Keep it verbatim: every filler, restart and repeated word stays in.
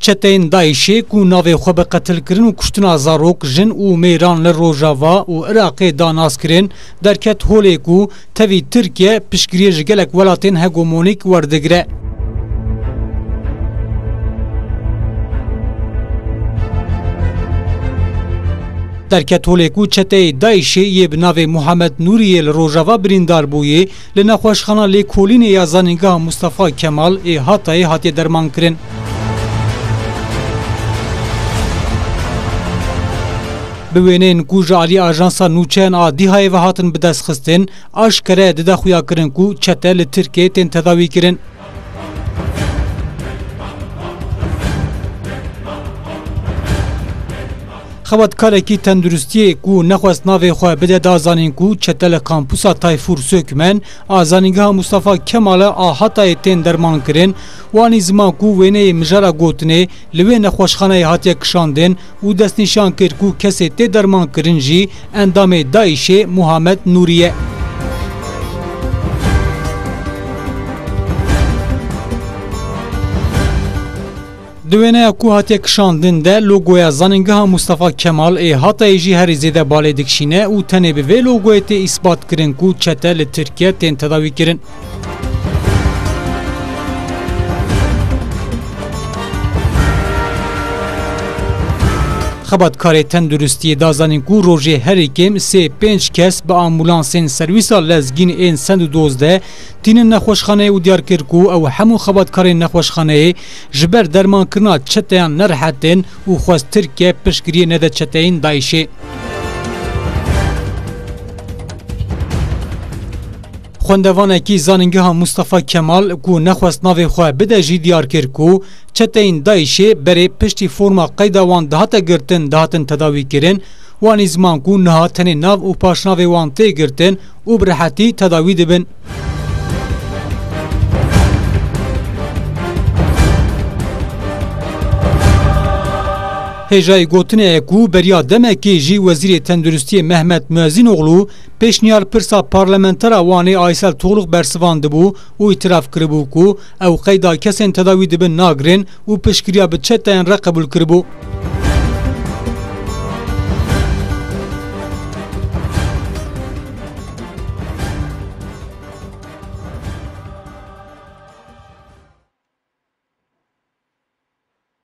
Çeteyên DAIŞê ku navê xwe bi qetilkirin û kuştina zarok, jin û mêran li Rojava û Iraqê da naskirin, derket holê ku tevî Tirkiye piştgiriyê ji gelek welatên hegemonîk werdigire. Derket holê ku çeteyê DAIŞê yê bi navê Muhammed Nûriyê li Rojava birîndar bûyê, li nexweşxana lêkolînê ya Zanîngeha Mustafa Kemal ê Hatayê hatiye dermankirin. Bi wêneyên ku ji alî ajansa nûçeyan a Dîhayê ve hatin bidestxistin, aşkere dide xuyakirin ku çete li Tirkiyeyê tên tedawîkirin. Xebatkarekî tenduristiyê ku nexwest navê xwe bide da zanîn ku çete li kampusa Tayfûr Sökmen a Zanîngeha Mustafa Kemal a Hatayê tên dermankirin, û anî ziman ku wêneyê mijara gotinê li wê nexweşxaneyê hatiye kişandin û destnîşan kir ku kesê tê dermankirin jî endamê DAIŞê Muhammed Nûrî ye. Di wêneya ku hatiye kişandin de logoya Zanîngeha Mustafa Kemal ê Hatayê jî herî zêde balê dikişîne û tenê bi vê logoyê tê îsbatkirin ku çete li Tirkiye tên tedawîkirin. Xebatkarê tenduristiyê da zanîn ku rojê herî kêm sê pênc kes bi ambulansên serwîsa lezgîn ên sed û dozdeh tînin nexweşxaneyê û diyar kir ku ew hemû xebatkarên nexweşxaneyê ji ber dermankirina çeteyan nerehet in û xwest Tirkiye piştgiriyê nede çeteyên DAIŞê. Xwendevanekî Zanîngeha Mustafa Kemal ku nexwest navê xwe bide jî diyar kir ku çeteyên DAIŞê berê piştî forma qeyda wan dihate girtin, dihatin tedawîkirin, û anî ziman ku niha tenê nav û paşnavê wan tê girtin û bi rehetî tedawî dibin. Hêjayî gotinê ye ku beriya demekê jî Wezîrê Tenduristiyê Mehmet Muezzînoglu pêşniyar pirsa parlamentera Wanê Aysel Tuğluk bersivandibû û îtiraf kiribû ku ew qeyda kesên tedawî dibin nagirin û piştgiriya bi çeteyan re qebûl kiribû.